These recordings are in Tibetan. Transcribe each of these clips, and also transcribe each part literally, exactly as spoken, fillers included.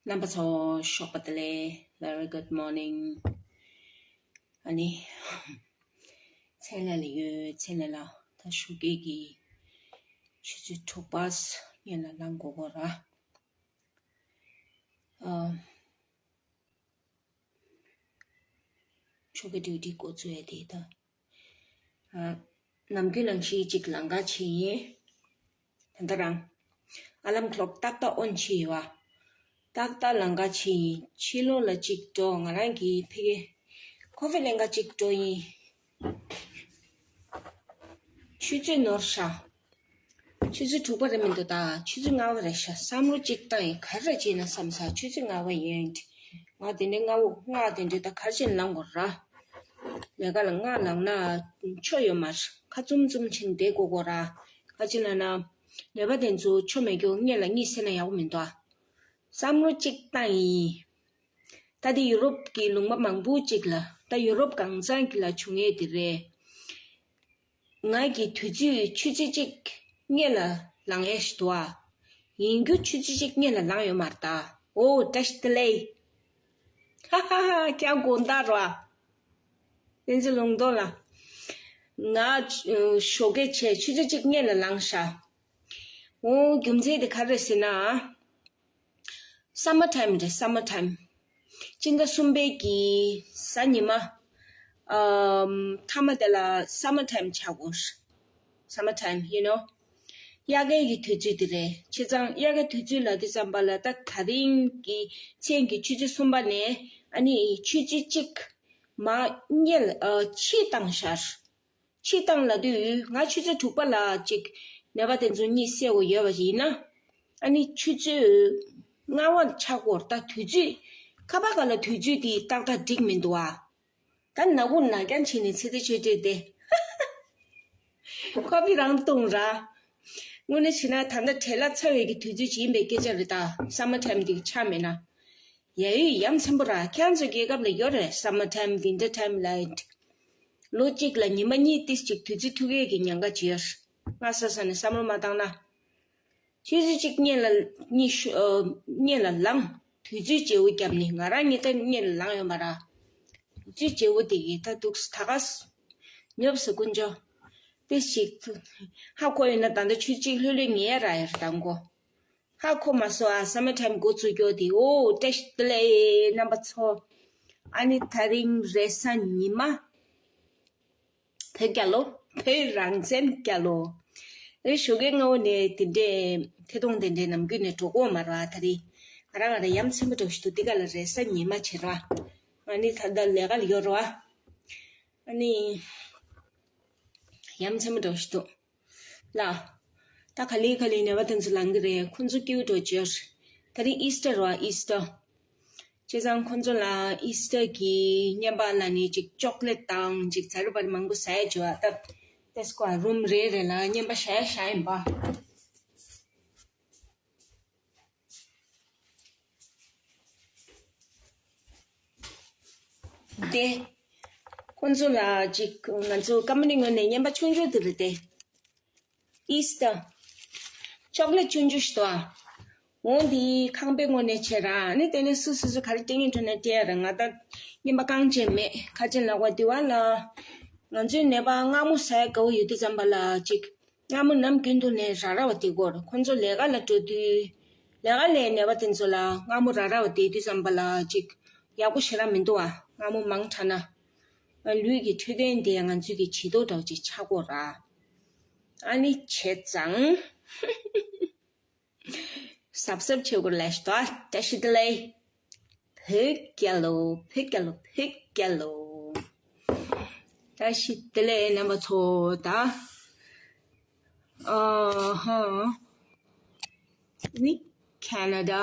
རྣམ་པ་ཚོ་ཞོགས་པ་བདེ་ལེགས། Very good morning. ཨ་ནི། ཚེ་ལས་ལ་ཡོད། ཚེ་ལས་ལ་ད་ཞོགས་ཀས་ཀྱི་ཆུ་ཚོད་དྲུག་པ་སྔོན་ལ་ལངས་དགོས་གོ་ར། ཨ། ཆོ་ག་ཌིའུ་ཊི་འགོ་བཙུགས་ཡ་དེ་ད། ཨ། ནམ་རྒྱུན་ནང་བཞིན་གཅིག་ལང་ཀ་ཕྱིན་ཡིན། ད་ལྟ་རང་། ཨ་ལམ་ཀློག་ཏག་ཏག་ཨོན་བྱས་ཡོད་བ། ཏག་ཏག་ལང་ཀ་ཕྱིན་ཡིན། ཕྱི་ལོགས་ལ་གཅིག་འགྲོ། ང་རང་གི་ཕ་གི་ཀོ་ཧྥི་ལེན་ག་གཅིག་འགྲོ་ཡིན། ཆུ་ཚོད་ནོར་ཤག་ཆུ་ཚོད་དྲུག་པ་རེད་མི་འདུག་ད་ཆུ་ཚོད་ལྔ་པ་རེད་ཤག་བསམ་བློ་གཅིག་བཏང་ཡིན། ག་རེ་བྱས་ན་བསམ་ས། ཆུ་ཚོད་ལྔ་པ་ཡིན། ང་དེ་འདྲའི་སྔ་པོ་ལྔ་དེ་འདྲའི་ད་ག་རེ་བྱས་ན་ལངས་དགོས་ར། ལས་ཀ་ལ་ལྔ་ལངས་ན་ཆོ་ཡོད་མ་རེད། ཁ་བཙུམ་བཙུམ་བྱས་ནས་བསྡད་དགོས་གོ་ར། ག་ཅི་ལབ་ན། ནད་པ་དེ་ཚོ་ཆོ་མེད་རྒྱུ་སྔོན་ལ་གཉིད་སད་ན་ཡག་པོ་མི་འདུག་ཨ། བསམ་བློ་གཅིག་བཏང་ཡིན། ད་དེ་ཡུ་རོབ་ཀྱི་ལུང་པ་མང་པོ་ཅིག་ལ། ད་ཡུ་རོབ་གང་ཚང་གི་ལ་བྱུང་ཡས་དེ་རེད། ང་གི་དུས་ཚོད་ཆུ་ཚོད་གཅིག་སྔོན་ལ་ལངས་ཡས་ཞིག་འདུག་ཨ། ཡིན་རྒྱུ་ཆུ་ཚོད་གཅིག་སྔོན་ལ་ལངས་ཡོད་མ་རེད་ད། ཨོ་བཀྲ་ཤིས་བདེ་ལེགས། ཧ་ཧ་ཧ། ཁྱེད་དགོང་དག་ར། བསྟན་འཛིན་ལུང་རྟོགས་ལགས། ང་ཞོགས་ཀས་བྱས་ཆུ་ཚོད་གཅིག་སྔོན་ལ་ལངས་ཤག་ཨོ་རྒྱུ་མཚན་དེ་ག་རེ་ཟེར་ན། སམ་མར་ཊའིམ་རེད། སམ་མར་ཊའིམ། སྤྱི་ཟླ་གསུམ་པའི་གི་གཟའ་ཉི་མ། ཨམ། མཐའ་མ་དེ་ལ་སམ་མར་ཊའིམ་ཆགས་དགོས། སམ་མར་ཊའིམ་ཡུ་ནོ། དབྱར་ཁའི་གི་དུས་ཚོད་དེ་རེད། བྱས་ཙང་དབྱར་ཁའི་དུས་ཚོད་ལ་དུས་ཙམ་པ་ལ་ད་ད་རིང་གི་མཚན་གི་ཆུ་ཚོད་གསུམ་པ་ནས་ཨ་ནི་ཆུ་ཚོད་གཅིག་མ་སྔོན་ལ་ཨ་ཕྱི་བཏང་ཤག་ཕྱི་བཏང་ལབ་དུས་ང་ཆུ་ཚོད་དྲུག་པ་ལ་ཅིག་ནད་པ་དེ་ཚོ་གཉིད་སད་དགོས་ཡོད་པ་ཡིན་ན། ཨ་ནི་ཆུ་ཚོད་ལྔ་པ་ཆགས་སྐོར་ད་དུས་ཚོད་ཁ་པར་སྒང་ལ་དུས་ཚོད་དེ་ཏག་ཏག་འགྲིག་མི་འདུག་ཨ། ད་ནག་པོ་ནག་རྐྱང་བྱས་ནས་ཚེ་འདི་ཆོས་སྤྲད་དེ། ཁོ་པི་རང་གཏོང་ར། དངོས་གནས་བྱས་ན་ད་ལྟ་བྲེལ་བ་ཚ་བའི་གི་དུས་ཚོད་ཅིག་ཡིན་པའི་སྐད་ཆ་རེད་ད། སམ་མར་ཊའིམ་འདི་ཆགས་མེད་ན། ཡ་ཡོད་ཡ་མཚན་པོ་ར། ཁྱེད་ཚོ་རྒྱལ་ཁབ་ལ་ཡོད་རེད། སམ་མར་ཊའིམ། ཝིན་ཊར་ཊའིམ་ལ། ལོ་གཅིག་ལ་ཉི་མ་གཉིས་ཏིས་གཅིག་དུས་ཚོད་ཐུག་ཡས་ཀྱི་ཉེན་ཁ་ཅིག་ཡོད། སྔ་ས་ས་ནས་བསམ་བློ་མ་བཏང་ན། ཆུ་ཚོད་གཅིག་སྔོན་ལ་གཉིད་ཤོ་ཨ། སྔོན་ལ་ལངས། དུས་ཚོད་བརྗེ་པོ་བརྒྱབ་ནས་ང་རང་ཉིད་ད་སྔོན་ལ་ལངས་ཡོད་མ་ར། དུས་ཚོད་བརྗེ་པོ་དེ་གིས་ད་འདུག་ད་ག་ཉོབ་སོ་དཀོན་མཆོག་ཏིས་གཅིག་ཧ་གོ་ཡོད་ན་ད་ལྟ་ཆུ་ཚོད་གཅིག་ལྷོད་ལྷོད་ཉལ་ཡ་རག་ཡོད་རེད་ད་མགོ། ཧ་གོ་མ་སོང་ཨ། སམ་མར་ཊའིམ་འགོ་བཙུགས་རྒྱུ་དེ། ཨོ་བཀྲ་ཤིས་བདེ་ལེགས་རྣམ་པ་ཚོ། ཨ་ནི་ད་རིང་རེས་གཟའ་ཉི་མ། བོད་རྒྱལ་ལོ། བོད་རང་བཙན་རྒྱལ་ལོ། ཨེ་ཞོགས་ཀའི་སྔ་པོ་ནས་དེ་འདྲས་ཐད་གཏོང་དེ་འདྲས་ནམ་རྒྱུན་ནས་འགྲོ་གི་ཡོད་མ་རེད་བ། ད་རིང་ང་རང་ང་རང་ཡ་མཚན་པོ་འདྲ་ཞིག་འདུག་འདི་ག་ལ་རེས་གཟའ་ཉི་མ་བྱེད་ར། ཨ་ནི་ད་ལྟ་ལས་ཀ་ལ་ཡོད་རེད་བ། ཨ་ནི་ཡ་མཚན་པོ་འདྲ་ཞིག་འདུག་ལ། ད་ག་ལེ་ག་ལེ་ནད་པ་དེ་ཚོ་ལངས་ཀྱི་རེད། ཁོང་ཚོ་སྐྱིད་པོ་འགྲོ་བྱས། ད་རིང་ཨིས་ཊར་རེད་བ། ཨིས་ཊར། བྱས་ཙང་ཁོང་ཚོ་ལ་ཨིས་ཊར་གྱི་བརྙན་པར་ལ་ནི་ཅིག་ཅོག་ལེ་ཊི་དང་ཅིག་ཛ་རུ་བར་མང་པོ་ཟ་ཡ་བྱོས་ཨ། ད་ཏེ་སྐོར་རུམ་རེ་རེ་ལ་བརྙན་པར་བཞག་ཡ་བཞག་ཡིན་པ། དེ་ཁོང་ཚོ་ལ་ཅིག་ང་ཚོ་ཀམ་པ་ནི་ངོས་ནས་བརྙན་པར་ཆུང་ཆུང་དེ་རེད་དེ། ཨིས་ཊར། ཅོག་ལེ་ཊི་ཆུང་ཆུང་ཞིག་འདུག་ཨ། འོ་འདི་ཁང་པའི་ངོས་ནས་བྱས་ར། ཨ་ནི་དེ་ནས་སུ་སུ་སུ་ག་རེ་སྤྲད་ངེས་འཕྲོ་ནས་སྤྲད་ཡ་ར། ང་ད་རྔན་པ་རྐང་རྗེས་མེད། ཁ་ཆེན་ལག་པ་འདི་བ་ལ། ང་ཚོའི་ནད་པ་མངར་མོ་ཟ་ཡ་དགའ་བོ་ཡོད་དུས་ཙམ་པ་ལ་ཅིག་མངར་མོ་ནམ་རྒྱུན་དུ་ནས་ར་ར་བ་དེ་སྐོར། ཁོང་ཚོ་ལས་ཀ་ལ་འགྲོ་དུས། ལས་ཀ་ལས་ནད་པ་དེ་ཚོ་ལ་མངར་མོ་ར་ར་བ་དེ་དུས་ཙམ་པ་ལ་ཅིག་ཡག་པོ་ཞེ་དྲག་མི་འདུག་ཨ། མངར་མོ་མང་དྲགས་ན། ལུས་ཀྱི་འཕྲོད་བསྟེན་དེ་ང་ཚོའི་གི་བྱི་དོར་འདྲ་བོ་ཅིག་ཆགས་ཀྱི་ཡོད་ར། ཨ་ནི་བྱས་ཙང་། གཟབ་གཟབ་བྱེད་དགོས་ལབ་ཤི་ཏོ། བཀྲ་ཤིས་བདེ་ལེགས། བོད་རྒྱལ་ལོ། བོད་རྒྱལ་ལོ། བོད་རྒྱལ་ལོ། བཀྲ་ཤིས་བདེ་ལེགས་རྣམ་པ་ཚོ་ད། ཨ་ཧ། ནི་ཁེ་ན་ཌ།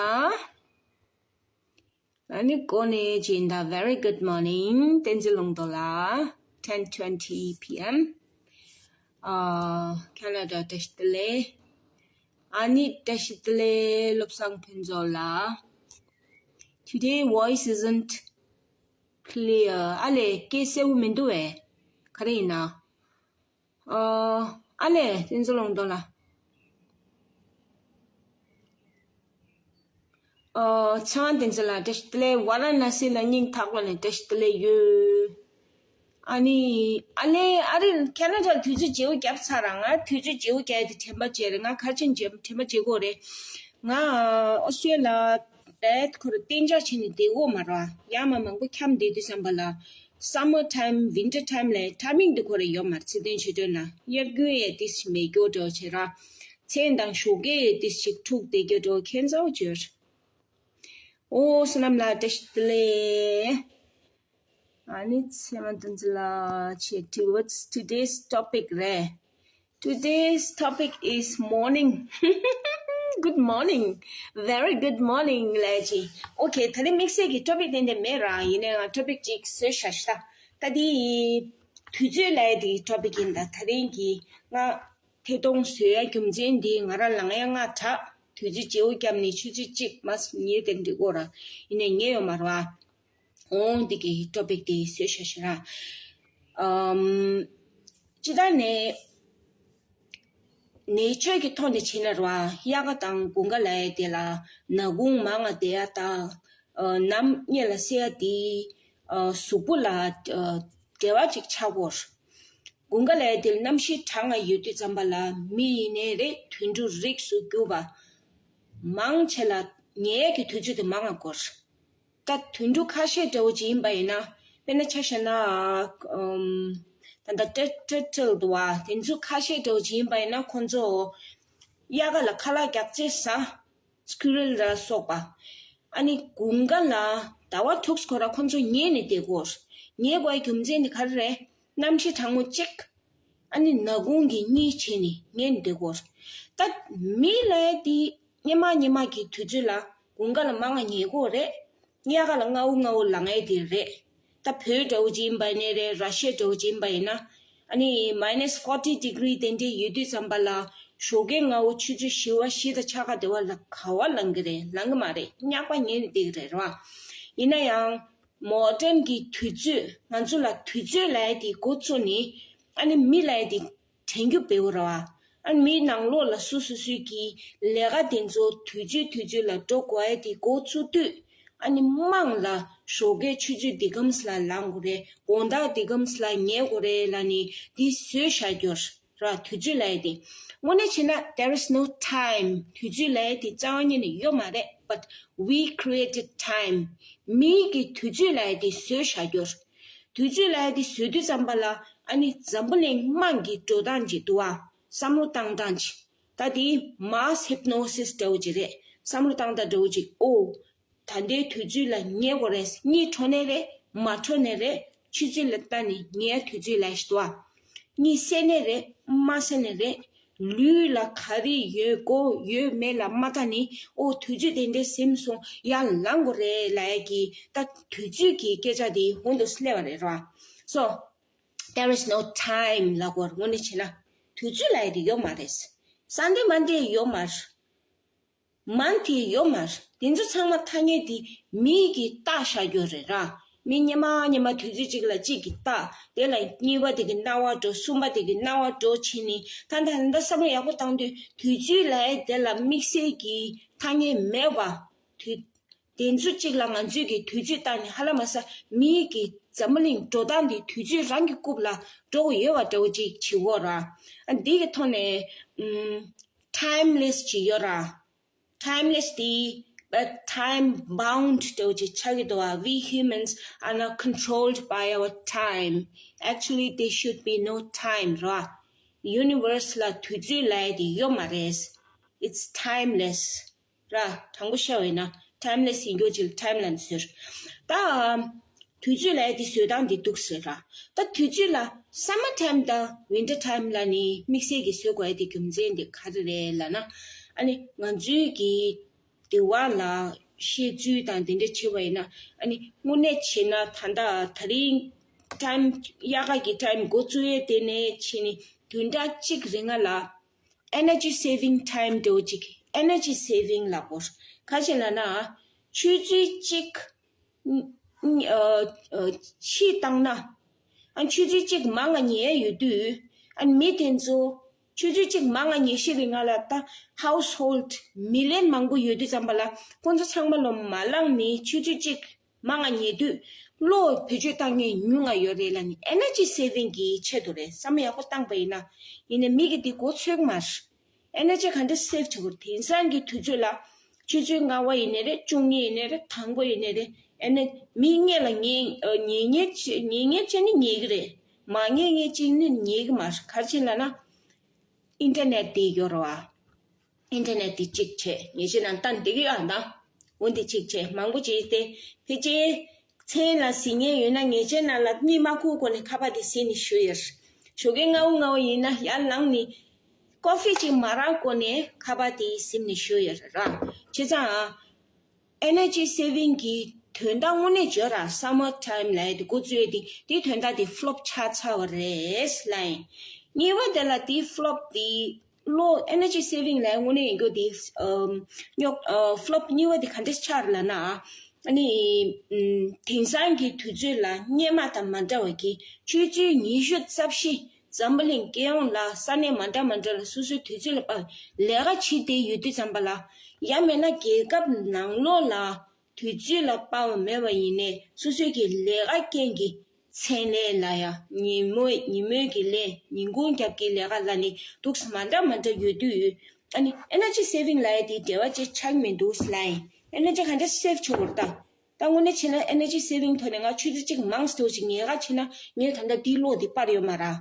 ཨ་ནི་ཀོ་ནེ་ཅིན་ད། Very good morning བསྟན་འཛིན་ལུང་རྟོགས་ལགས། Ten twenty P M ཨ། ཁེ་ན་ཌ་བཀྲ་ཤིས་བདེ་ལེགས། ཨ་ནི་བཀྲ་ཤིས་བདེ་ལེགས་བློ་བཟང་ཕུན་ཚོགས་ལགས། Today voice isn't clear. ཨ་ལས་སྐད་གསལ་པོ་མི་འདུག་བས། ག་རེ་ཡིན་ན། ཨ། ཨ་ལས་བསྟན་འཛིན་ལུང་རྟོགས་ལགས། ཨ། ཚེ་དབང་བསྟན་འཛིན་ལགས་བཀྲ་ཤིས་བདེ་ལེགས། ཝཱ་ར་ཎ་སི་ལ་སྙིང་ཐག་པ་ནས་བཀྲ་ཤིས་བདེ་ལེགས་ཡོད། ཨ་ནི་ཨ་ལེ་ཨ་རི་ཁེ་ན་ཌ་ལ་དུས་ཚོད་བརྗེ་པོ་བརྒྱབ་ཚར་ར། ང་དུས་ཚོད་བརྗེ་པོ་བརྒྱབ་དེ་དྲན་པ་བརྗེད་རེད། ང་ག་རེ་བྱས་ནས་བརྗེད་དྲན་པ་བརྗེད་གོ་རེད། ང་ཨོ་སི་ཀྲི་ལི་ཡ་ལ་ཁོ་ར་གཏན་འཇགས་བྱས་ནས་བསྡད་གོ་མ་རེད་བ། ཡར་མར་མང་པོ་འཁྱམས་བསྡད་དུས་ཙམ་པ་ལ་summer time, winter time ལ་ཊའི་མིང་འདི་ཁོ་ར་ཡོད་མ་རེད། ཚིག་དོན་ཆེ་དོན་ལ་དབྱར་དགུན་ཡས་ཏིས་མེད་སྐྱོ་འགྲོ་བྱེད་ར། མཚན་དང་ཞོགས་ཀས་ཡས་ཏིས་ཅིག་འཁྲུག་བསྡད་སྐྱོ་འགྲོ་ཁྱེད་ཚོ་བརྗོད། ཨོ་བསོད་ནམས་ལགས་བཀྲ་ཤིས་བདེ་ལེགས། ཨ་ནི་ཚེ་དབང་བསྟན་འཛིན་ལགས་ཆེ་དྲི། What's today's topic རེད། Today's topic is morning. Good morning. Very good morning ལབ་ཅིག་ཨོ་ཁེ། ད་རིང་དམིགས་བསལ་གྱི་ཊོ་པིག་ཏན་ཏན་མེད་ར། ཡིན་ནའི་ང་ཊོ་པིག་ཅིག་བཟོས་བཞག་ཤག་ད་འདི་དུས་ཚོད་ལབ་ཡས་དེ་ཊོ་པིག་ཡིན། ད་ད་རིང་གི་ང་ཐད་གཏོང་བཟོ་ཡ་རྒྱུ་མཚན་འདི་ང་རང་ལངས་ཡ་སྔ་དྲགས། དུས་ཚོད་བརྗེ་པོ་བརྒྱབ་ནས་ཆུ་ཚོད་གཅིག་མ་ཉལ་དེ་འགྲིག་གོ་ར། ཡིན་ནའི་ཉལ་ཡོད་མ་རེད་བ། འོང་འདི་གི་ཊོ་པིག་དེ་བཟོས་བཞག་ཤག་ར། ཨམ། སྤྱིར་བཏང་ནས་ནེ་ཅར་གྱི་ཐོག་ནས་བྱས་ན་ར་བ། དབྱར་ཁ་དང་དགུན་ཁ་ལབ་ཡས་དེ་ལ་ནག་ཁུང་མང་ང་བསྡད་ཡ་དང་། ཨ། ནམ་སྔོན་ལ་བསད་ཡ་དེ། ཨ། གཟུགས་པོ་ལ་ཨ་བདེ་བ་ཅིག་ཆགས་གོ། དགུན་ཁ་ལབ་ཡས་དེ་ལ་གནམ་གཤིས་གྲང་ང་ཡོད་དུས་ཙམ་པ་ལ་མི་ཡིན་ནའི་རེད། དུད་འགྲོ་རིགས་སུ་གྱུར་པ་མང་ཆེ་ལ་ཉལ་ཡས་ཀྱི་དུས་ཚོད་དེ་མང་ང་གོ། ད་དུད་འགྲོ་ཁ་ཤས་འདྲ་བོ་ཅིག་ཡིན་པ་ཡིན་ན། དཔེར་ན་ཆ་བཞག་ན། ཨམ། ད་ལྟ་ཊར་ཊར་ཊལ་འདུག་བ། དེ་ཚོ་ཁ་ཤས་འདྲ་བོ་ཅིག་ཡིན་པ་ཡིན་ན་ཁོང་ཚོ་དབྱར་ཁ་ལ་ཁ་ལག་རྒྱགས་ཚད་ཟ། སི་ཀུ་རལ་ལ་སོགས་པ། ཨ་ནི་དགུན་ཁ་ལ་ཟླ་བ་དྲུག་ཁོ་ར་ཁོང་ཚོ་ཉལ་ནས་བསྡད་གོ། ཉལ་དགོས་ཡ་རྒྱུ་མཚན་དེ་ག་རེ་རེད། གནམ་གཤིས་གྲང་མོ་གཅིག་ཨ་ནི་ནག་ཁུང་གི་གཉིས་བྱས་ནས་ཉལ་ནས་བསྡད་གོ། ད་མི་ལབ་ཡས་དེ་སྔོན་མ་སྔོན་མ་གི་དུས་ཚོད་ལ་དགུན་ཁ་ལ་མང་ང་ཉལ་གོ་རེད། དབྱར་ཁ་ལ་སྔ་བོ་སྔ་བོ་ལངས་ཡས་དེ་རེད། ད་བོད་འདྲ་བོ་ཅིག་ཡིན་པ་ཡིན་ནའི་རེད། ར་ཤི་ཡ་འདྲ་བོ་ཅིག་ཡིན་པ་ཡིན་ན། ཨ་ནི་མའི་ནས་ཕོར་ཊི་ཌི་གྷི་རི་དེ་འདྲས་ཡོད་དུས་ཙམ་པ་ལ་ཞོགས་ཀས་སྔ་བོ་ཆུ་ཚོད་བཞི་པ་བཞི་དང་ཕྱེད་ཀ་དེ་བ་ལ་ག་བ་ལངས་ཀྱི་རེད། ལངས་ཀྱི་མ་རེད། སྔགས་པ་ཉལ་ནས་བསྡད་ཀྱི་རེད་ར། ཡིན་ན་ཡང་མོ་ཌན་གྱི་དུས་ཚོད། ང་ཚོ་ལ་དུས་ཚོད་ལབ་ཡས་དེ་འགོ་བཙུགས་ནས་ཨ་ནི་མི་ལབ་ཡས་དེ་དྲན་རྒྱུ་བེའུ་ར་བ། ཨ་ནི་མིའི་ནང་ལོགས་ལ་སོ་སོ་སོའི་གི་ལས་ཀ་དེ་ཚོ་དུས་ཚོད་དུས་ཚོད་ལ་འགྲོ་དགོས་ཡས་དེ་འགོ་བཙུགས་དུས། ཨ་ནི་དམངས་ལ་ཞོགས་ཀས་ཆུ་ཚོད་འདི་གམ་ལ་ལངས་དགོས་རེད། དགོང་དག་འདི་གམ་ལ་ཉལ་དགོས་རེད་ལབ་ནས་དེ་བཟོས་བཞག་རྒྱུ་ར། དུས་ཚོད་ལབ་ཡས་དེ། དངོས་གནས་བྱས་ན་there is no time. དུས་ཚོད་ལབ་ཡས་དེ་རྩ་བ་ཉིད་ནས་ཡོད་མ་རེད། But we created time. མིའི་གི་དུས་ཚོད་ལབ་ཡས་དེ་བཟོས་བཞག་རྒྱུ་ར། དུས་ཚོད་ལབ་ཡས་དེ་བཟོས་དུས་ཙམ་པ་ལ་ཨ་ནི་འཛམ་བུ་གླིང་དམངས་ཀྱི་འགྲོ་སྟངས་ཅིག་འདུག་བ། བསམ་བློ་བཏང་སྟངས་ཅིག་ད་དེ་མཱས་ཧིབ་ནོ་སིས་འདྲ་བོ་ཅིག་རེད། བསམ་བློ་བཏང་སྟངས་འདྲ་བོ་ཅིག་ཨོ། ད་ལྟའི་དུས་ཚོད་ལ་ཉལ་དགོས་རེད། གཉིད་འཕྲོ་ནའི་རེད། མ་འཕྲོ་ནའི་རེད། ཆུ་ཚོད་ལ་ལྟ་ནས་ཉལ་དུས་ཚོད་ལབ་ཞིག་འདུག་བ། གཉིད་སད་ནའི་རེད། མ་སད་ནའི་རེད། ལུས་ལ་ག་རེ་ཡོད་དགོས་ཡོད་མེད་ལ་མ་ལྟ་ནས་ཨོ་དུས་ཚོད་དེ་འདྲས་ཟིན་སོང་ཡར་ལངས་དགོས་རེད་ལབ་ཡས་ཀྱི་ད་དུས་ཚོད་ཀྱི་སྐད་ཆ་དེ་ཧོན་དུ་སླེབས་པ་རེད་ར། So there is no time ལབ་དགོས་རེད། དངོས་གནས་བྱས་ན་དུས་ཚོད་ལབ་ཡས་དེ་ཡོད་མ་རེད། སན་ཌེ་མན་ཌེ་ཡོད་མ་རེད། མན་ཐི་ཡོད་མ་རེད། དེ་ཚོ་ཚང་མ་ཐ་སྙད་དེ་མིའི་གི་རྟགས་བཞག་རྒྱུ་རེད་ར། མི་སྔོན་མ་སྔོན་མ་དུས་ཚོད་གཅིག་ལ་གཅིག་གི་རྟགས། དེ་ལ་གཉིས་པ་དེ་གི་རྣ་བ་འགྲོ། གསུམ་པ་དེ་གི་རྣ་བ་འགྲོ་བྱས་ནས་ད་ལྟ་ད་ལྟ་བསམ་བློ་ཡག་པོ་བཏང་དུས་དུས་ཚོད་ལབ་ཡས་དེ་ལ་དམིགས་བསལ་གྱི་ཐ་སྙད་མེད་པ། དུས་དེ་ཚོ་གཅིག་ལ་ང་ཚོས་ཀྱི་དུས་ཚོད་བཏང་ནས་ཧ་ལམ་ས་མིའི་གི་འཛམ་བུ་གླིང་འགྲོ་སྟངས་དེ་དུས་ཚོད་རང་གི་རྐུབ་ལ་འགྲོ་གི་ཡོད་པ་འདྲ་བོ་ཅིག་བྱེད་དགོས་ར། ཨ་འདི་གི་ཐོག་ནས་ཨུམ། ཊའིམ་ལེ་སི་ཅིག་ཡོད་ར། ཊའིམ་ལེ་སི་དེ། But time bound འདྲ་བོ་ཅིག་ཆགས་ཀྱི་འདུག་བ། We humans are not controlled by our time. Actually, there should be no time ར། ཡུ་ནི་ཝར་སི་ལ་དུས་ཚོད་ལབ་ཡས་དེ་ཡོད་མ་རེད། It's timeless ར། དྲང་པོ་བཤད་པ་ཡིན་ན་ཊའིམ་ལེ་སི་ཡིན་རྒྱུ་ཅིག་ལ་ཊའིམ་ལ་ཟེར། ད་དུས་ཚོད་ལབ་ཡས་དེ་བཟོ་སྟངས་དེ་འདུག་ཟེར་ར། ད་དུས་ཚོད་ལ་སམ་མར་ཊའིམ་དང་ཝིན་ཊར་ཊའིམ་ལབ་ནས་དམིགས་བསལ་གྱི་བཟོ་དགོས་ཡས་དེ་རྒྱུ་མཚན་དེ་ག་རེ་རེད་ལབ་ན། ཨ་ནི་ང་ཚོའི་གི་དེ་བ་ལ་བཤད་ཚུལ་དང་དེ་འདྲ་བྱེད་པ་ཡིན་ན། ཨ་ནི་དངོས་གནས་བྱས་ན་ད་ལྟ་དེ་རིང་ཊའིམ་དབྱར་ཁ་གི་ཊའིམ་འགོ་བཙུགས་ཡས་དེ་ནས་བྱས་ནས་བདུན་ཕྲག་གཅིག་རིང་ལ། Energy saving time འདྲ་བོ་ཅིག Energy saving ལབ་དགོས། ག་ཅི་ལབ་ན། ཆུ་ཚོད་གཅིག་ཕྱིས་བཏང་ན། ཨ་ཆུ་ཚོད་གཅིག་མང་ང་ཉལ་ཡོད་དུས། ཨ་མི་དེ་ཚོ་ ཆུ་ཚོད་གཅིག་མང་ང་ཉལ་ཤེས་པའི་ང་ལ་ད་household million མང་པོ་ཡོད་དུས་ཙམ་པ་ལ་ཁོང་ཚོ་ཚང་མ་ལོ་མ་ལངས་ནས་ཆུ་ཚོད་གཅིག་མང་ང་ཉལ་དུས་གློག་བེད་སྤྱོད་བཏང་མཁན་ཉུང་ང་ཡོད་རེད་ལབ་ནས་energy saving གི་ཆེད་དུ་རེད། བསམ་བློ་ཡག་པོ་བཏང་པ་ཡིན་ན། ཡིན་ནའི་མི་གིས་འདི་གོ་ཚོད་ཀྱི་མ་རེད། ཨེ་ནར་ཇི་ག་འདྲ་སེབ་བྱེད་དགོས། དེང་སང་གི་དུས་ཚོད་ལ་ཆུ་ཚོད་ལྔ་པ་ཡིན་ནའི་རེད། བཅུ་གཉིས་ཡིན་ནའི་རེད། དང་པོ་ཡིན་ནའི་རེད། ཨེ་ནས་མི་སྔོན་ལ་ཉལ་ཉལ་ཉལ་ཉལ་ཉལ་བྱས་ནས་ཉལ་གི་རེད། མ་ཉལ་ཉལ་གཅིག་ནི་ཉལ་གི་མ་རེད། ག་རེ་བྱས་ལབ་ན་ཨིན་ཊར་ནེཊ་དེ་ཡོད་རེད་བ། ཨིན་ཊར་ནེཊ་དེ་གཅིག་བྱས་ཉལ་ཆས་ནང་བཏང་བསྡད་ཀྱི་ཡོད་ཨ་ད། འོ་འདི་གཅིག་བྱས་མང་པོ་བྱས་ཏེ་ཕལ་ཆེར། མཚན་ལ་གཟིགས་མཁན་ཡོད་ན་ཉལ་ཆས་ནང་ལ་གཉིད་མ་ཁུག་གོང་ནས་ཁ་པར་དེ་གཟིགས་ནས་བཞུགས་ཡོད་རེད། ཞོགས་ཀས་སྔ་པོ་སྔ་པོ་ཡིན་ན་ཡར་ལངས་ནས་ཀོ་ཕི་ཅིག་མ་རག་གོང་ནས་ཁ་པར་དེ་གཟིགས་ནས་བཞུགས་ཡོད་རེད་ར། བྱས་ཙང་ཨེ་ནར་ཇི་སེ་བིང་གི་དོན་དག་དངོས་གནས་བརྗོད་ར་སམ་མར་ཊའིམ་ལབ་ཡ་དེ་འགོ་བཙུགས་ཡ་དེ་དེའི་དོན་དག་དེ་ཕློབ་ཆགས་ཚར་བ་རེད་ལབ་ཡིན། གཉིས་པ་དེ་ལ་དེའི་ཕློབ་དེ། གློག་ཨེ་ནར་ཇི་སེ་བིང་ལ་དངོས་གནས་ཡིན་རྒྱུ་དེ་ཨམ། རྙོག་ཨ། ཕློབ་གཉིས་པ་དེ་ག་འདྲས་ཆགས་རེད་ལབ་ན། ཨ་ནི་ཨམ། དེང་སང་གི་དུས་ཚོད་ལ་སྔོན་མ་དང་མ་འདྲ་བ་གི་ཆུ་ཚོད་ཉི་ཤུ་རྩ་བཞི་འཛམ་བུ་གླིང་རྒྱལ་ཡོངས་ལ་ས་གནས་མ་འདྲ་མ་འདྲ་ལ་སོ་སོའི་དུས་ཚོད་ལ་དཔག་ལས་ཀ་བྱེད་བསྡད་ཡོད་དུས་ཙམ་པ་ལ། ཡང་མིན་ན་རྒྱལ་ཁབ་ནང་ལོགས་ལ། དུས་ཚོད་ལ་དཔག་པ་མེད་པ་ཡིན་ནའི་སོ་སོའི་གི་ལས་ཀ་རྐྱེན་གྱིས་མཚན་ལས་ལ་ཡ་ཉིན་མོ་ཉིན་མོའི་གི་ལས་ཉིན་གུང་རྒྱབ་ཀྱི་ལས་ཀ་ལ་ནི་འདུག་སེ་མ་འདྲ་མ་འདྲ་ཡོད་དུས། ཨ་ནི་ཨེ་ནར་ཇི་སེ་བིང་ལབ་ཡ་དེ་འབྲེལ་བ་ཅིག་ཆགས་མི་འདུག་ལབ་ཡིན། ཨེ་ནར་ཇི་ག་འདྲ་སེབ་བྱེད་དགོས་རེད་ད། ད་དངོས་གནས་བྱས་ན་ཨེ་ནར་ཇི་སེ་བིང་ཐོག་ནས་ང་ཆུ་ཚོད་གཅིག་མང་ཙམ་ཞིག་ཉལ་ཁ་བྱས་ན་ངས་ད་ལྟ་དེའི་གློག་དེ་སྤར་ཡོད་མ་རེད།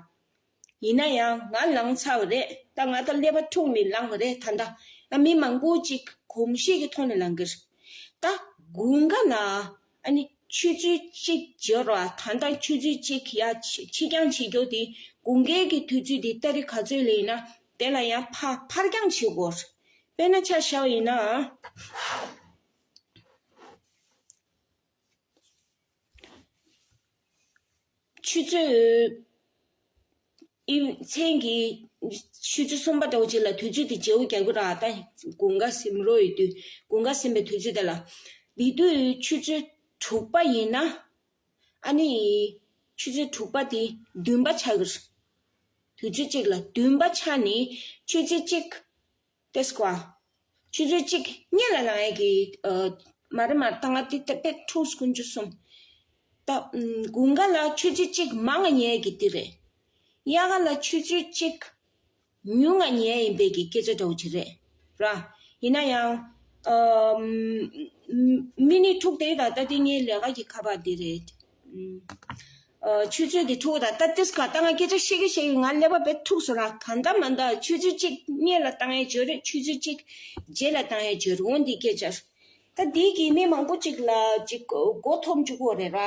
ཡིན་ན་ཡང་ང་ལངས་ཚར་བ་རེད། ད་ང་ད་ཀླད་པ་འཁྲུགས་ནས་ལངས་པ་རེད་ད་ལྟ། ང་མི་མང་པོ་ཅིག་གོམས་གཤིས་ཀྱི་ཐོག་ནས་ལངས་ཀྱི་རེད། ད་དགུན་ཁ་ལ་ཨ་ནི་ཆུ་ཚོད་གཅིག་བརྗེ་རོགས་ད་ལྟ་ཆུ་ཚོད་གཅིག་ཡ་ཕྱི་ཕྱི་འགྱངས་བྱེད་རྒྱུ་དེ་དགུན་ཁའི་གི་དུས་ཚོད་དེ་ཏ་རིག་ག་ཚོད་ལ་ཡིན་ན་དེ་ལ་ཡང་ཕ་ཕར་འགྱངས་བྱེད་དགོས། དཔེར་ན་ཆ་བཞག་པ་ཡིན་ན། ཆུ་ཚོད་ཨི་མཚན་གྱི་ཆུ་ཚོད་གསུམ་པ་འདྲ་བོ་ཅིག་ལ་དུས་ཚོད་དེ་བརྗེ་པོ་རྒྱག་གི་ར། ད་དགུན་ཁ་ཟིན་རོ་ཡོད་དུས་དགུན་ཁ་ཟིན་པའི་དུས་ཚོད་དེ་ལ། འདི་དུས་ཆུ་ཚོད་དྲུག་པ་ཡིན་ན། ཨ་ནི་ཆུ་ཚོད་དྲུག་པ་དེ་བདུན་པ་ཆགས་ཀྱི་རེད། དུས་ཚོད་གཅིག་ལ་བདུན་པ་ཆགས་ནས་ཆུ་ཚོད་གཅིག་ཏེ་སྐོ། ཆུ་ཚོད་གཅིག་སྔོན་ལ་ལངས་ཡས་ཀྱི་ཨ། མ་རེད་མ་རེད། ད་ང་དེ་དེ་དཔེ་འཁྲུགས་སོང་། ཆུ་ཚོད་གསུམ། ད་ཨམ། དགུན་ཁ་ལ་ཆུ་ཚོད་གཅིག་མང་ང་ཉལ་ཡས་ཀྱི་དེ་རེད། དབྱར་ཁ་ལ་ཆུ་ཚོད་གཅིག་ཉུང་ང་ཉལ་ཡས་ཡིན་པའི་གི་སྐད་ཆ་འདྲ་བོ་ཅིག་རེད་ར། ཡིན་ན་ཡང་ཨམ། མི་ནི་འཁྲུགས་བསྡད་ད་ལྟ་དེ་ངའི་ལས་ཀ་གི་ཁ་པར་དེ་རེད། ཨམ། ཨ། ཆུ་ཚོད་དེ་འཁྲུགས་ད་ལྟ་ཏིས་ག་ད་ང་སྐད་ཆ་བཤད་ཀྱི་བཤད་ཀྱི་ང་ཀླད་པ་དཔེ་འཁྲུགས་སོང་ར། གང་ལྟར་མ་ལྟར་ཆུ་ཚོད་གཅིག་སྔོན་ལ་བཏང་ཡས་བརྗོད་རེད། ཆུ་ཚོད་གཅིག་རྗེས་ལ་བཏང་ཡས་བརྗོད་རེད། འོ་འདི་སྐད་ཆ་རེད། ད་འདི་གི་མི་མང་པོ་ཅིག་ལ་ཅིག་མགོ་འཐོམ་བཅུག་གི་རེད་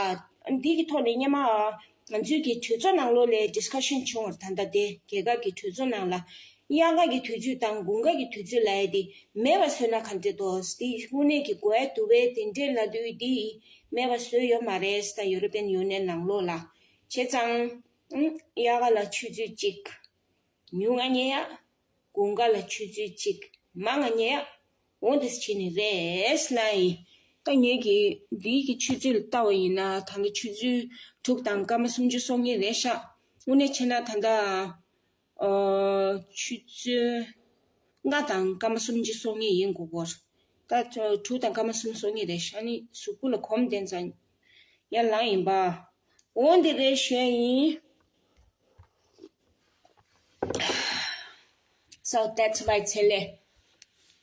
ར། འདི་གི་ཐོག་ནས་སྔོན་མ་ང་ཚོའི་གི་གྲོས་ཚོགས་ནང་ལོགས་ལ་ཌིས་ཀ་ཤན་བྱུང་བ་རེད། ད་ལྟ་དེ་རྒྱལ་ཁབ་ཀྱི་གྲོས་ཚོགས་ནང་ལ། དབྱར་ཁ་གི་དུས་ཚོད་དང་དགུན་ཁ་གི་དུས་ཚོད་ལབ་ཡས་དེ་མེད་པ་བཟོས་ན་ག་འདྲ་འདུག་དེ་དངོས་གནས་ཀྱི་དགོས་ཡ་འདུག་པས། དེ་འདྲས་ལབ་དུས་དེ་མེད་པ་བཟོས་ཡོད་མ་རེད་ད། ཡུ་རོ་པན་ཡུ་ནི་ཡན་ནང་ལོགས་ལ། བྱས་ཙང་། ཨུམ། དབྱར་ཁ་ལ་ཆུ་ཚོད་གཅིག་ཉུང་ང་ཉལ་ཡ། དགུན་ཁ་ལ་ཆུ་ཚོད་གཅིག་མང་ང་ཉལ་ཡ། འོ་འདི་བྱས་ནས་རེད་ལབ་ཡིན། ད་ངེད་ཀྱིས་འདི་གི་ཆུ་ཚོད་ལ་བལྟ་བ་ཡིན་ན་ད་ལྟ་ཆུ་ཚོད་དྲུག་དང་སྐར་མ་སུམ་ཅུ་སོ་གཉིས་རེད་ཤག་དངོས་གནས་བྱས་ན་ད་ལྟ། ཨོ། ཆུ་ཚོད་ལྔ་དང་སྐར་མ་སུམ་ཅུ་སོ་གཉིས་ཡིན་དགོས་སྐོར། ད་དྲུག་དང་སྐར་མ་སུམ་ཅུ་སོ་གཉིས་རེད་ཤག་ནི་གཟུགས་པོ་ལ་གོམས་ལྡན་ཙང་ཡར་ལངས་ཡིན་པ། འོ་འདི་རེད་ཞུ་ཡ་ཡིན། So that's my ཚེ་ལས།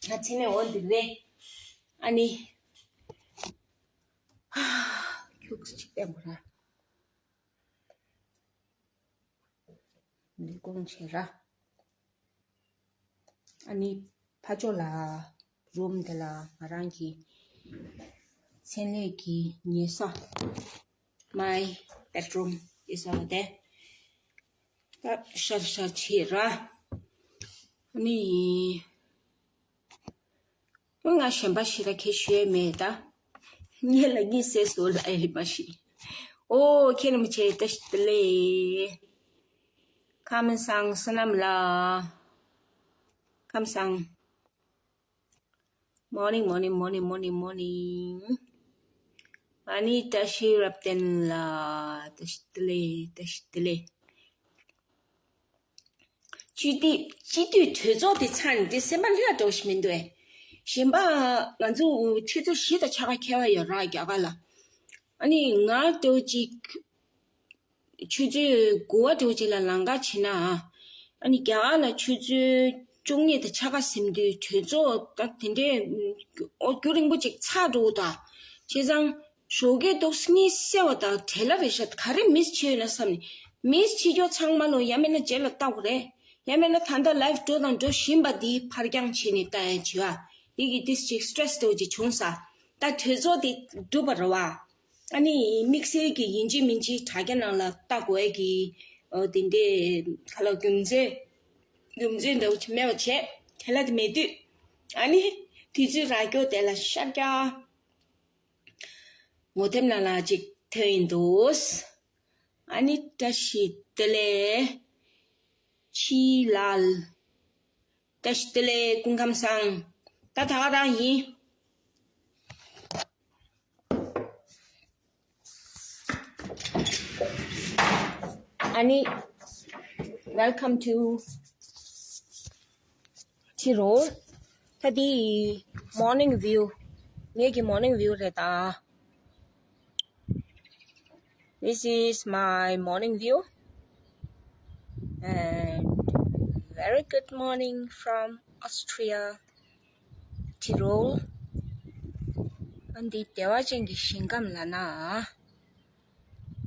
ང་ཚེ་ལས་འོ་འདི་རེད། ཨ་ནི། ཁྱུག་ཅིག་བསྟན་པ་ར། འདི་སྐོང་བྱེད་ར། ཨ་ནི་ཕ་ཕྱོགས་ལ་རུམ་དེ་ལ་ང་རང་གི་མཚན་ལས་ཀྱི་ཉལ་ས། My bedroom is over there. ད་ཤར་ཤར་བྱེད་ར། ཨ་ནི། ང་གཞན་པ་ཞིག་ལ་ཁྱེད་ཞུ་ཡས་མེད་ད། ངེད་ལ་གཉིད་སད་སོང་ལབ་ཡས་མ་ཤེས། ཨོ་ཁྱེད་རིན་པོ་ཆེ་བཀྲ་ཤིས་བདེ་ལེགས། ཁམས་བཟང་བསོད་ནམས་ལགས། ཁམས་བཟང་། Morning, morning, morning, morning, morning. ཨ་ནི་བཀྲ་ཤིས་རབ་བརྟན་ལགས། བཀྲ་ཤིས་བདེ་ལེགས། བཀྲ་ཤིས་བདེ་ལེགས། སྤྱི་འཐུས་སྤྱི་འཐུས་གྲོས་ཚོགས་དེ་ཚར་ནས་དེ་སེམས་པ་ལྷོད་འགྲོ་ཞིག་མི་འདུག་ཨེ། གཞན་པ་ང་ཚོ་ཆུ་ཚོད་བཞི་དང་ཕྱེད་ཀ་འཁེལ་བ་ཡོད་ར་རྒྱ་གར་ལ། ཨ་ནི་ང་འགྲོ་ཅིག་ཆུ་ཚོད་དགུ་པ་འགྲོ་ཅིག་ལ་ལམ་ཁ་ཕྱིན་ན། ཨ་ནི་རྒྱ་གར་ལ་ཆུ་ཚོད་བཅུ་གཉིས་དང་ཕྱེད་ཀ་ཟིན་དུས་གྲོས་ཚོགས་ད་དེ་འདྲས་ཨོ་རྒྱུན་རིང་པོ་ཅིག་ཚར་འགྲོ་ད། བྱས་ཙང་། ཞོགས་ཀས་ཏོག་ཙམ་གཉིད་སད་པ་དང་བྲེལ་བ་རེད་ཤག་ག་རེ་མིས་བྱས་ཡོད་ན་བསམ་ནས། མིས་བྱེད་རྒྱུ་ཚང་མ་ལོ་ཡང་མིན་ན་རྗེས་ལ་ལྟ་དགོས་རེད། ཡང་མིན་ན་ད་ལྟ་ལའིབ་འགྲོ་དང་འགྲོ་བཞིན་པ་འདི་ཕར་འགྱངས་བྱས་ནས་ལྟ་ཡ་བྱེད་པ། འདི་གི་ཏིས་ཅིག་སི་ཊེ་རེ་སི་འདྲ་བོ་ཅིག་བྱུང་ས། ད་གྲོས་ཚོགས་འདི་འགྲུབ་པ་རེད་བ། ཨ་ནི་དམིགས་བསལ་གྱི་ཡིན་གཅིག་མིན་གཅིག་དྲ་རྒྱ་ནང་ལ་ལྟ་དགོས་ཡ་གི་ཨོ་དེ་འདྲས་ག་ལ་རྒྱུ་མཚན་རྒྱུ་མཚན་འདྲ་བོ་ཅིག་མེད་པ་བྱས། དེ་ལ་དེ་མེད་དུས། ཨ་ནི་དུས་ཚོད་རག་རྒྱུ་དེ་ལ་ཤར་རྒྱག་ངོ་དེབ་ནང་ལ་ཅིག་ཐོན་ཡིན་འདུག་ཨ་ནི་བཀྲ་ཤིས་བདེ་ལེགས། ཕྱི་ལ། བཀྲ་ཤིས་བདེ་ལེགས་སྐུ་ཁམས་བཟང་། ད་ད་ག་རང་ཡིན། ཨ་ནི། Welcome to ཕྱི་རོལ། ད་འདི་morning view། ངེད་ཀྱི་morning view རེད་ད། This is my morning view and very good morning from Austria. ཕྱི་རོལ། ཨ་འདི་བདེ་བ་ཅན་གྱི་ཞིང་ཁམས་ལ་ན།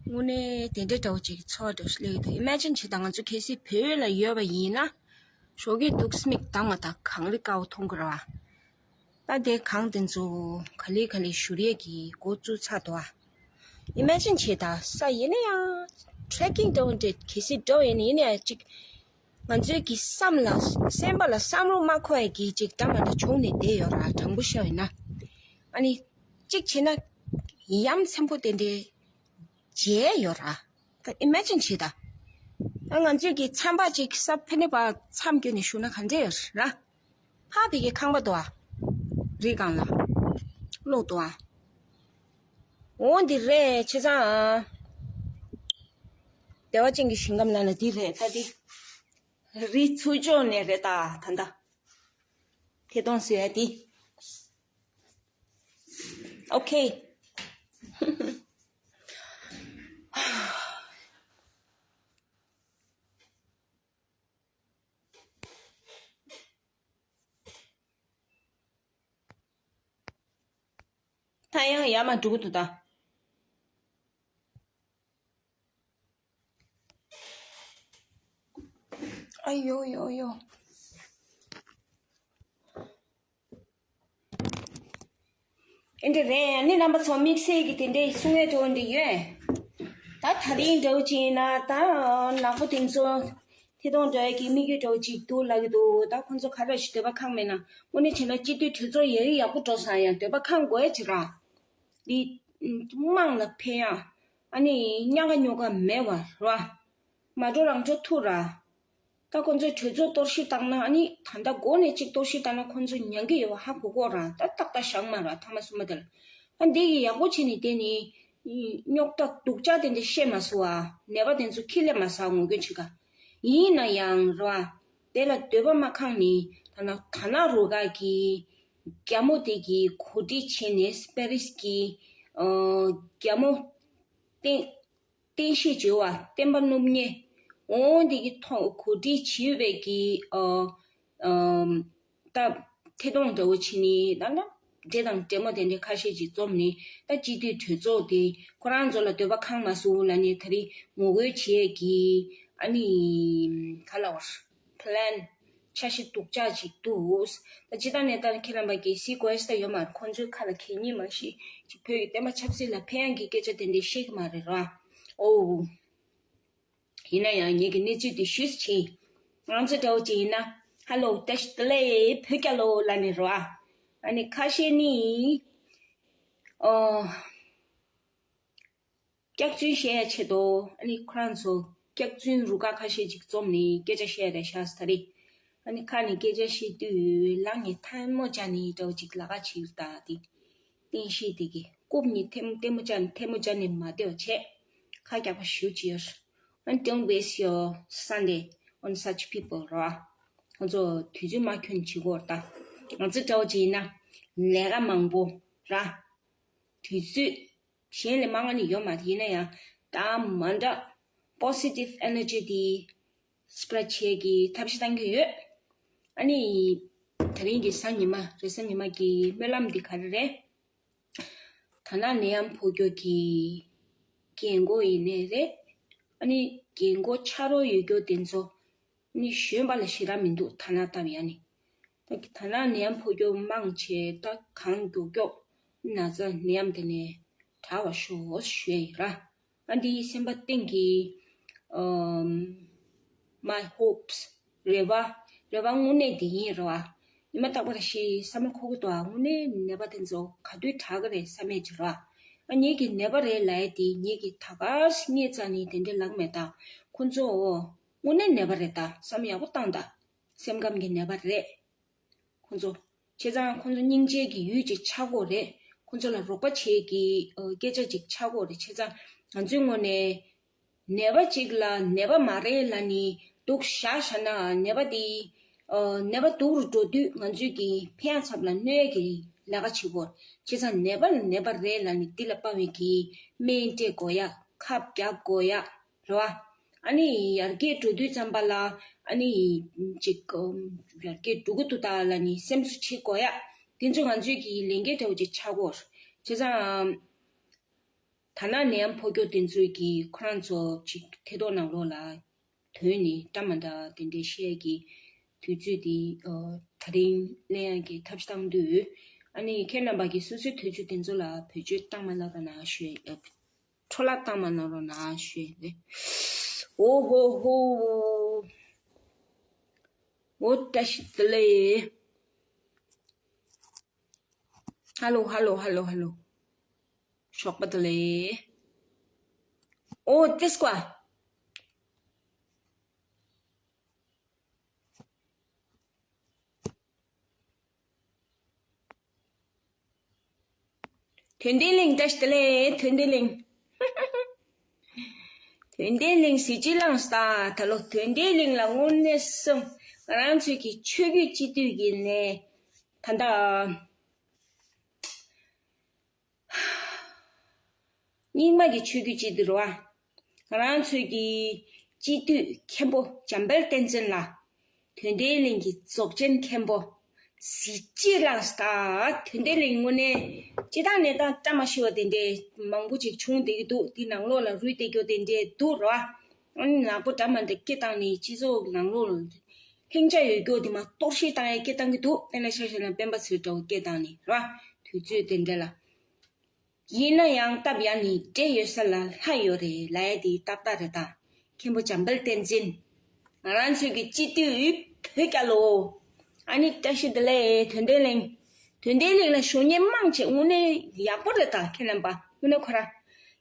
དངོས་གནས་དེ་འདྲ་འདྲ་བོ་ཅིག་གི་ཚོར་བ་འདྲ་བོ་ཞིག་སླེབས་ཀྱི་འདུག Imagine བྱེད་དང་། ང་ཚོ་གལ་སྲིད་བོད་ལ་ཡོད་པ་ཡིན་ན། ཞོགས་ཀས་འདུག་སེ་མིག་གདངས་པ་དང་གངས་རི་དཀར་པོ་མཐོང་གི་རེད་བ། ད་དེ་གངས་དེ་ཚོ་ག་ལེ་ག་ལེ་བཞུར་ཡས་ཀྱི་འགོ་བཙུགས་ཚར་འདུག་ཨ། Imagine བྱེད་དང་། ས་ཡིན་ན་ཡང་trekking འདྲ་བོ་འདྲ་གལ་སྲིད་འགྲོ་ཡིན་ན་ཡིན་ན་ཡང་ཅིག་ང་ཚོའི་གི་བསམ་ལ་སེམས་པ་ལ་བསམ་བློ་མ་འཁོར་ཡས་ཀྱི་ཅིག་འདྲ་མ་འདྲ་བྱུང་ནས་བསྡད་ཡོད་ར། དྲང་པོ་བཤད་ཡིན་ན། ཨ་ནི་ཅིག་བྱས་ན་ཡ་མཚན་པོ་དེ་འདྲའི་མཇལ་ཡོད་ར། ད་imagine བྱེད་ད། ད་ང་ཚོས་ཀྱི་མཚམས་པ་ཅིག་ས་ཕེ་ནེ་པ་མཚམས་བསྐྱོན་ནས་བཞུགས་ན་ག་འདྲ་ཡོད་ར། ཕ་དེ་གི་ཁང་པ་དོ་ཨ། རི་སྒང་ལ། གློག་དོ་ཨ། འོ་འདི་རེད་བྱས་ཙང་། བདེ་བ་ཅན་གྱི་ཞིང་ཁམས་ལ་ན་འདི་རེད་ད་འདི། རི་ཚུར་ཕྱོགས་ནས་རེད་ད་ད་ད། ཐད་གཏོང་བཟོས་ཡ་འདི། Okay. ད་ཡང་ཡར་མར་འགྲོ་གི་འདུག་ད། ཨ་ཡོ་ཡོ་ཡོ། ཨེ་འདྲ་རེད། ཨ་ནི་རྣམ་པ་ཚོ་དམིགས་བསལ་གྱི་དེ་འདྲའི་གསུང་ཡས་འདྲ་བོ་འདི་ཡོད། ད་ད་རིང་འདྲ་བོ་ཅིག་ཡིན་ན་ད་ནག་པོ་དེ་ཚོ་ཐད་གཏོང་འདྲ་བོ་གི་དམིགས་ཡུལ་འདྲ་བོ་ཅིག་འདུག་ལབ་ཀྱི་འདུག་ད་ཁོང་ཚོ་ག་རེ་ཞིག་འདོད་པ་ཁེངས་མེད་ན། དངོས་གནས་བྱས་ན་སྤྱི་འཐུས་གྲོས་ཚོགས་ཡག་ཡག་པོ་འགྲོ་སོང་ཡང་འདོད་པ་ཁེངས་དགོས་ཡ་ཅིག་ར། འདི་དམངས་ལ་ཕན་ཡ། ཨ་ནི་གཉའ་ཁ་སྨྱོ་ཁ་མེད་པ་ར། མ་འགྲོ་རང་འགྲོ་ཐུབ་ར། ད་ཁོང་ཚོས་གྲོས་ཚོགས་གཏོར་བཤིག་བཏང་ན། ཨ་ནི་ད་ལྟ་འགོ་ནས་གཅིག་གཏོར་བཤིག་བཏང་ན་ཁོང་ཚོ་མྱང་གི་ཡོད་པ་ཧ་གོ་གོ་ར། ད་ཏག་ཏག་བཞག་མ་ར་ཐ་མ་སུ་མ་དེ་ལ། ཨ་འདི་གི་ཡག་པོ་བྱས་ནས་དེ་ནི་རྙོག་དྲ་སྡུག་ཅག་དེ་འདྲ་བཤད་མ་སོང་བ། ནད་པ་དེ་ཚོ་ཁྱི་ལས་མ་ཟ་ངོ་རྒོལ་བྱེད་ག་ཡིན་ན་ཡང་ར། དེ་ལ་འདོད་པ་མ་ཁེངས་ནས་ད་ན་ད་ན་རུ་ག་གི་རྒྱ་མོ་དེ་གི་གོ་སྒྲིག་བྱས་ནས་པེ་རིས་ཀྱི་ཨ་རྒྱ་མོ་བསྟན་བསྟན་བཤིག་བྱེད་པ་བསྟན་པ་སྣུམ་ཉེ། འོ་འདི་གི་ཐོག་གོ་སྒྲིག་བྱེད་པའི་གི་ཨ་ཨམ་ད་ཐད་གཏོང་འདྲ་བོ་བྱེད་ནི་ད་ལ་འདྲེ་དང་འདྲེ་མོ་དེ་འདྲའི་ཁ་ཤས་ཅིག་འཛོམས་ནི། ད་སྤྱི་འཐུས་གྲོས་ཚོགས་དེ་ཁོ་རང་ཚོ་ལ་འདོད་པ་ཁེངས་མ་སོང་ལབ་ནི་ད་རིང་ངོ་རྒོལ་བྱེད་ཀྱི་ཨ་ནི་ག་ལབ་པ། plan འཆར་གཞི་སྡུག་ཅག་ཅིག་འདུག་ད་ཇི་ལྟར་ནས་ལྟར་ཁྱེད་རྣམ་པ་གིས་གཟིགས་དགོས་ས་ཡོད་མ་རེད། ཁོང་ཚོའི་ཁ་ལ་གད་སྙིགས་མ་ཤི་ཅིག་བོད་ཀྱི་བསྟན་པ་ཆབ་སྲིད་ལ་ཕན་ཡག་གི་སྐད་ཆ་དེ་འདྲ་བཤད་ཀྱི་མ་རེད་ར། ཨོ། ཡིན་ན་ཡང་ངེད་ཀྱི་གནས་ཚུལ་འདི་ཞུས་ཕྱིན། ང་ཚོ་འདྲ་བོ་ཅིག་ཡིན་ན། ཧ་ལོ་བཀྲ་ཤིས་བདེ་ལེགས་བོད་རྒྱལ་ལོ་ལབ་ནས་རོ་ཨ། ཨ་ནི་ཁ་ཤས་ནི། ཨོ། སྐྱག་རྫུན་བཤད་ཡ་ཆེད་དུ་ཨ་ནི་ཁོ་རང་ཚོ་སྐྱག་རྫུན་རུ་ཁག་ཁ་ཤས་ཅིག་འཛོམས་ནས་སྐད་ཆ་བཤད་རེད་ཤག་ད་རེད། ཨ་ནི་ཁ་ནས་སྐད་ཆ་བཤད་དུས་ལག་ནས་ཐལ་མོ་སྦྱར་ནས་འདྲ་བོ་ཅིག་ལབ་ཀ་བྱེད་ཀྱི་ད་དེ། བསྟན་བཤིག་དེ་གི་རྐུབ་གཉིས་ཐལ་མོ་ཐལ་མོ་སྦྱར་ནས་ཐལ་མོ་སྦྱར་ནས་མ་བསྡད་པ་བྱས། ཁ་རྒྱག་པ་ཞུ་ཅི་ཡོད། And don't waste your Sunday. on such people ར། ཁོང་ཚོ་དུས་ཚོད་མ་འཁྱོལ་བྱེད་དགོས་ར། ད་ང་ཚོ་འདྲ་བོ་ཅིག་ཡིན་ན་ལས་ཀ་མང་པོ་ར། དུས་ཚོད་གཞན་ལས་མང་ང་ནི་ཡོད་མ་རེད། ཡིན་ན་ཡང་ད་མ་འདྲ་positive energy དེ་spread བྱེད་ཀྱི་ཐབས་ཤེས་བཏང་གི་ཡོད། ཨ་ནི་ད་རིང་གི་གཟའ་ཉི་མ་རེད། གཟའ་ཉི་མ་གི་སྨོན་ལམ་འདི་ག་རེ་རེད། དར་ནག་ནད་ཡམས་ཕོག་རྒྱུ་གི་རྒན་གོག་ཡིན་ནའི་རེད། ཨ་ནི་རྒན་གོག་ཆགས་རོགས་ཡོད་རྒྱུ་དེ་ཚོ་ནི་གཞོན་པ་ལ་ཞེ་དྲག་མི་འདུག་དར་ནག་བཏབ་ཡ་ནི། ད་དར་ནག་ནད་ཡམས་ཕོག་རྒྱུ་མང་ཆེ་ད་གང་མགྱོགས་མགྱོགས་ན་ཚ་ནད་ཡམས་དེ་ནས་དྲག་པ་ཤོག་ཞུ་ཡ་ཡིན་ར། ཨ་འདིའི་སེམས་པ་གཏིང་གི་ཨམ། my hopes རེ་བ། རེ་བ་དངོས་གནས་དེ་ཡིན་རེད་བ། ཉི་མ་རྟག་པར་ཞིག་བསམ་བློ་འཁོར་གི་འདུག་ཨ་དངོས་གནས་ནད་པ་དེ་ཚོ་ག་དུས་དྲག་གི་རེད་བསམ་ཡས་ཅིག་རེད་བ། ཨ་ངེད་ཀྱི་ནད་པ་རེད་ལབ་ཡས་དེ་ངེད་ཀྱི་ད་ག་སྙེ་ཙ་ནི་དེ་འདྲའི་ལབ་མེད། ད་ཁོ་ཚོ་དངོས་གནས་ནད་པ་རེད། ད་བསམ་ཡག་པོ་བཏང་ད། སེམས་ཁམས་ཀྱི་ནད་པ་རེད། ཁོང་ཚོ། བྱས་ཙང་ཁོང་ཚོ་སྙིང་རྗེ་གི་ཡུལ་ཅིག་ཆགས་དགོས་རེད། ཁོང་ཚོ་ལ་རོགས་པ་བྱེད་ཀྱི་ཨ་སྐད་ཆ་ཅིག་ཆགས་དགོས་རེད། བྱས་ཙང་ང་ཚོའི་ངོས་ནས་ནད་པ་ཅིག་ལ་ནད་པ་མ་རེད་ལབ་ནས་སྡུག་བཞག་བཞག་ན་ནད་པ་དེ་ཨ་ནད་པ་སྡུག་རུ་འགྲོ་དུས་ང་ཚོས་ཀྱི་ཕན་ཡག་ཚབ་ལ་གནོད་ཡས་ཀྱི་ལས་ཀ་བྱེད་དགོས། བྱས་ཙང་ནད་པ་ལ་ནད་པ་རེད་ལབ་ནས་དེ་ལ་དཔའ་བའི་གི་སྨན་སྤྲད་དགོས་ཡ། ཁབ་རྒྱག་དགོས་ཡ། རེད་བ། ཨ་ནི་ཡར་རྒྱས་འགྲོ་དུས་ཙམ་པ་ལ་ཨ་ནི་ཅིག་ཡར་རྒྱས་འགྲོ་གི་འདུག་ད་ལབ་ནི་སེམས་གསོ་བྱེད་དགོས་ཡ། དེ་ཚོ་ང་ཚོའི་གི་ལས་འགན་འདྲ་བོ་ཅིག་ཆགས་དགོས། བྱས་ཙང་དར་ནག་ནད་ཡམས་ཕོག་རྒྱུ་དེ་ཚོའི་གི་ཁོ་རང་ཚོ་ཅིག་ཐད་གཏོང་ནང་ལོགས་ལ་དོན་ནི་འདྲ་མ་འདྲ་དེ་འདྲའི་བཤད་ཀྱི་དུས་ཚོད་དེ་ཨ་ད་རིང་ལེན་ཡ་གི་ཐབས་ཤེས་བཏང་དུས། ཨ་ནི་ཁྱེད་རྣམ་པ་གི་སོ་སོའི་དུས་ཚོད་དེ་ཚོ་ལ་བེད་སྤྱོད་བཏང་མ་ལབ་ར་ན་ཞུ་ཡ། འཕྲོ་བརླག་བཏང་མ་གནང་རོགས་གནང་ཞུས་ཏེ། ཨོ་ཧོ་ཧོ། ཨོ་བཀྲ་ཤིས་བདེ་ལེགས། ཧ་ལོ་ཧ་ལོ་ཧ་ལོ་ཧ་ལོ། ཞོགས་པ་བདེ་ལེགས། ཨོ་ཏེ་སྐོ། དོན་ལྡན་གླིང་བཀྲ་ཤིས་བདེ་ལེགས། དོན་ལྡན་གླིང་། དོན་ལྡན་གླིང་གཟི་བརྗིད་བླངས་སོང་ད། ད་ལོ་དོན་ལྡན་གླིང་ལ་དངོས་གནས་སོང་། ང་རང་ཚོའི་གི་ཆོས་བརྒྱུད་སྤྱི་འཐུས་ཀྱི་ནས་ད་ལྟ། རྙིང་མ་གི་ཆོས་བརྒྱུད་སྤྱི་འཐུས་རེད་བ། ང་རང་ཚོའི་གི་སྤྱི་འཐུས་མཁན་པོ་འཇམ་དཔལ་བསྟན་འཛིན་ལགས། དོན་ལྡན་གླིང་གི་རྫོགས་ཆེན་མཁན་པོ་གཟི་བརྗིད་བླངས་སོང་ད། དོན་ལྡན་གླིང་དངོས་གནས་སྤྱི་བཏང་གནས་སྟངས་བཀྲ་མ་ཤིས་པ་དེ་འདྲས་མང་པོ་ཅིག་བྱུང་བསྡད་ཀྱི་འདུག་དེ་ནང་ལོགས་ལ་རུལ་བསྡད་རྒྱུ་དེ་འདྲས་འདུག་རེད་བ། ཨ་ནི་ནག་པོ་འདྲ་མ་འདྲ་སྐད་བཏང་ནས་སྤྱི་ཚོགས་ནང་ལོགས་ལ་ལྷིང་འཇགས་ཡོད་རྒྱུ་དེ་མ་གཏོར་བཤིག་བཏང་ཡས་སྐད་བཏང་གི་འདུག་དཔེར་ན་ཆ་བཞག་ན་སྤེན་པ་ཚེ་རིང་འདྲ་བོ་སྐད་བཏང་ནས་རེད་བ། དུས་ཚོད་དེ་འདྲ་ལ། ཡིན་ན་ཡང་སྟབས་ཡག་ནི་འདྲེ་ཡོད་ས་ལ་ལྷ་ཡོད་རེད་ལབ་ཡ་དེ་ཏག་ཏག་རེད་ད། མཁན་པོ་འཇམ་དཔལ་བསྟན་འཛིན། ང་རང་ཚོའི་གི་སྤྱི་འཐུས་བོད་རྒྱལ་ལོ། ཨ་ནི་བཀྲ་ཤིས་བདེ་ལེགས་དོན་ལྡན་གླིང་། དོན་ལྡན་གླིང་ལ་ཞུགས་མཁན་མང་ཆེ་དངོས་གནས་ཡག་པོ་རེད་ད། ཁྱེད་རྣམ་པ་དངོས་གནས་ཁོ་ར།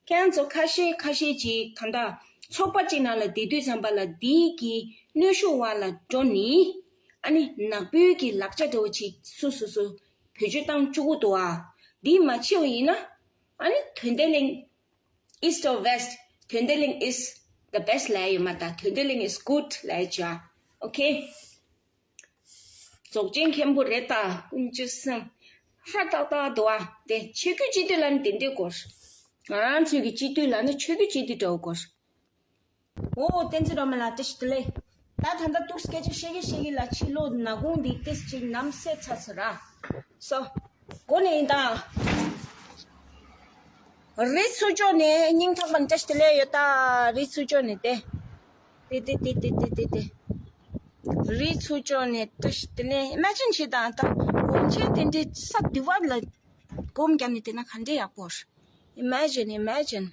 ཁྱེད་རང་ཚོ་ཁ་ཤས་ཁ་ཤས་ཅིག་གང་ལྟར་ཚོགས་པ་གཅིག་ནང་ལ་བསྡད་དུས་ཙམ་པ་ལ་འདིའི་གི་གནོན་ཤུགས་འོག་ལ་འགྲོ་ནི། ཨ་ནི་ནག་པོའི་གི་ལག་ཆ་འདྲ་བོ་ཅིག་སོ་སོ་སོ་བེད་སྤྱོད་བཏང་བཅུག་གི་འདུག་ཨ། འདི་མ་བྱས་པ་ཡིན་ན། ཨ་ནི་དོན་ལྡན་གླིང་། East or West, དོན་ལྡན་གླིང་is the best ལབ་ཡོད་མ་ད། དོན་ལྡན་གླིང་is good ལབ་ཡོད་ཅག Okay. རྫོགས་ཆེན་མཁན་པོ་རེད་ད། ཀུན་སྤྱོད་སེམས་ཧྲ་ཏག་ཏག་འདུག་ཨ། དེ་ཆོས་བརྒྱུད་སྤྱི་འཐུས་ལ་ནི་དེ་འདྲའི་སྐོར། ང་རང་ཚོའི་གི་སྤྱི་འཐུས་ལ་ནི་ཆོས་བརྒྱུད་སྤྱི་འཐུས་འདྲ་བོ་སྐོར། ཨོ་བསྟན་འཛིན་སྒྲོལ་མ་ལགས་བཀྲ་ཤིས་བདེ་ལེགས། ད་ད་ལྟ་ཏོག་ཙམ་སྐད་ཆ་བཤད་ཀྱི་བཤད་ཀྱི་ལ་ཕྱི་ལོགས་ནག་ཁུང་འདི་ཏོག་ཙམ་ཅིག་ནམ་སེ་ཚ་ཚ་ར། སོ། གོ་ནས་ཡིན་ད། རི་ཚུར་ཕྱོགས་ནས་སྙིང་ཐག་པ་ནས་བཀྲ་ཤིས་བདེ་ལེགས་ཡོད་ད། རི་ཚུར་ཕྱོགས་ནས་དེ། དེ་དེ། རི་ཚུར་ཕྱོགས་ནས་བཀྲ་ཤིས་བདེ་ལེགས། Imagine བྱེད་དང་ད་སྒོམ་ཆེན་དེ་འདྲའི་ས་འདི་བར་ལ་སྒོམ་བརྒྱབ་ནས་བསྡད་ན་ག་འདྲའི་ཡག་པོ་རེད། Imagine, imagine.